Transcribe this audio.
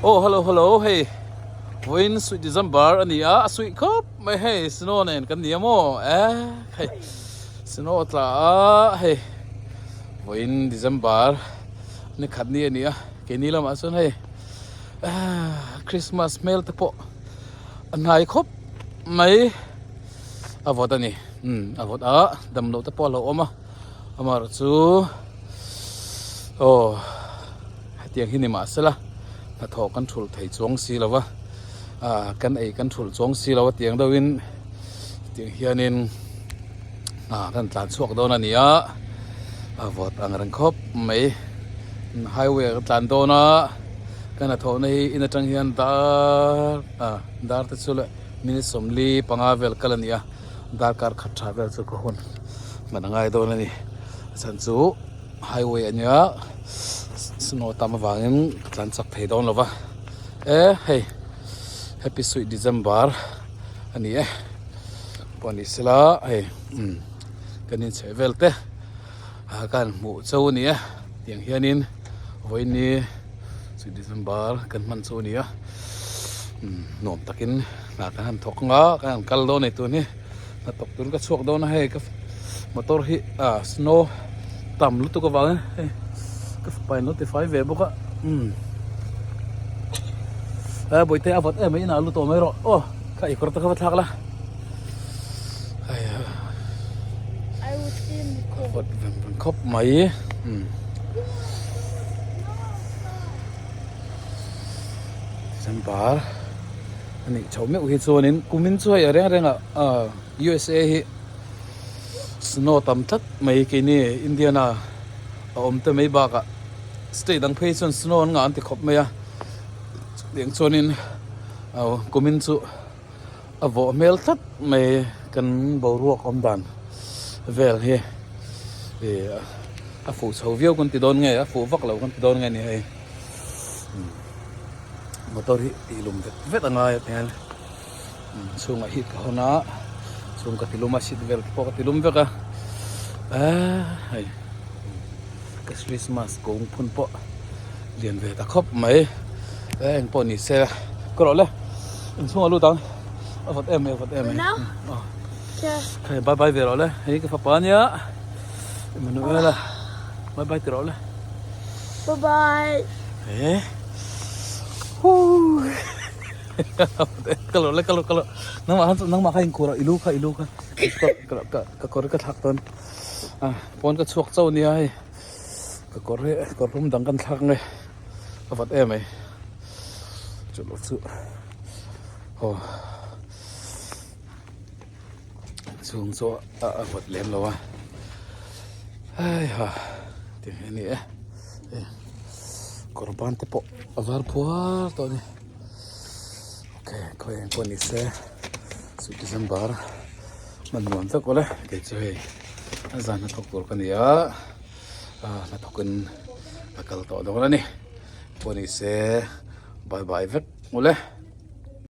Aw hello hello hei vawiin suih December a ni a a suih khawp mai hei snow nen kan ni a maw eh hei snow a tla a hei vawiin December ni khat ni a ni a keini lamah chuan hei ah Christmas hmel te pawh a hnai khawp mai a vawt a ni umm a vawt a damloh te pawh a lo awm a amaherawhchu aw. Hetiang hi ni mah sela hnathawh kan thulh thei chuang si lo va, ah kan ei kan thulh chuang si lo a tiang deuhin tiang hianin hna kan tlan chhuak dawn a ni a, a vawt ang reng khawp mai highway ah ka tlan dawn a ka hnathawhna hi in atang hian dar ah dar te chu leh minute sawmli panga vel kal a ni a darkar khat tha vel chu ka hun hman a ngai dawn a ni a chhan chu. Highway a nia snow tam avangin ka tlan chak thei dawn lo va e hei happy sweet December a ni e pawh ni sela hei umm kan inchheh vel te ah ka han hmuh chauh a ni e tiang hianin vawiin sweet December kan hman chu a ni a umm nuam takin hna kan han thawk ang a kan han kal dawn a ni tun hi. Hnathawk tur ka chhuak dawn a hei ka motor hi ah snow tam lutuk avangin hei ka fapa in lo tifai ve bawk a umm eh bawihte a vawt em mai inah lut tawh mai rawh aw kha i kawr te kha va thlak la hei a vawt veng veng khawp mai umm December. A nih chho meuh hi chuanin kumin chu hei a reng rengah ah USA hi snow tam tlat mai keini Indiana a awm te mai bakah state dang phei chuan snow an ngah an ti khawp mai a chutiang chuanin aw kumin chu a vawh hmel tlat mai kan boruak awm dan vel hi ih a fuh chho viau kan ti dawn nge a fuh vak lo kan ti dawn nge ni hei. Motor hi tih lum vet vet a ngai a tihian chhungah heat ka hawn a chhung ka ti lum a seat vel te pawh ka ti lum vek a eee hei ka christmas kung phun pawh lian ve ta khawp mai e eng pawh ni se ka rawh le inchhungah lut ang a vawt em mai a vawt em mai hei bye bye ve rawh le hei ka fapa ania Emmanuel-a bye bye ti rawh le. Bye bye. Eh. Kalo le kalo kalo. Nang ma nang ma kha in kura ilu kha ilu kha. Ka ka ka kor ka thak ton. Ah pon ka chuak chau nia hei. Ka kor hi kor rum dang kan thlak nge. Ka vat em mai. Chu lo chu. Oh. Chhung chu a vawt lem lo a hei ha ti hi a ni e kawr ban te pawh a var phuar tawh a ni ok khawi eng pawh ni se sweet december hman nuam tak awle kei chu hei a zan hnathawk tur ka ni a hnathawk in a kal tawh dawn a ni pawh ni se bye bye vek awle.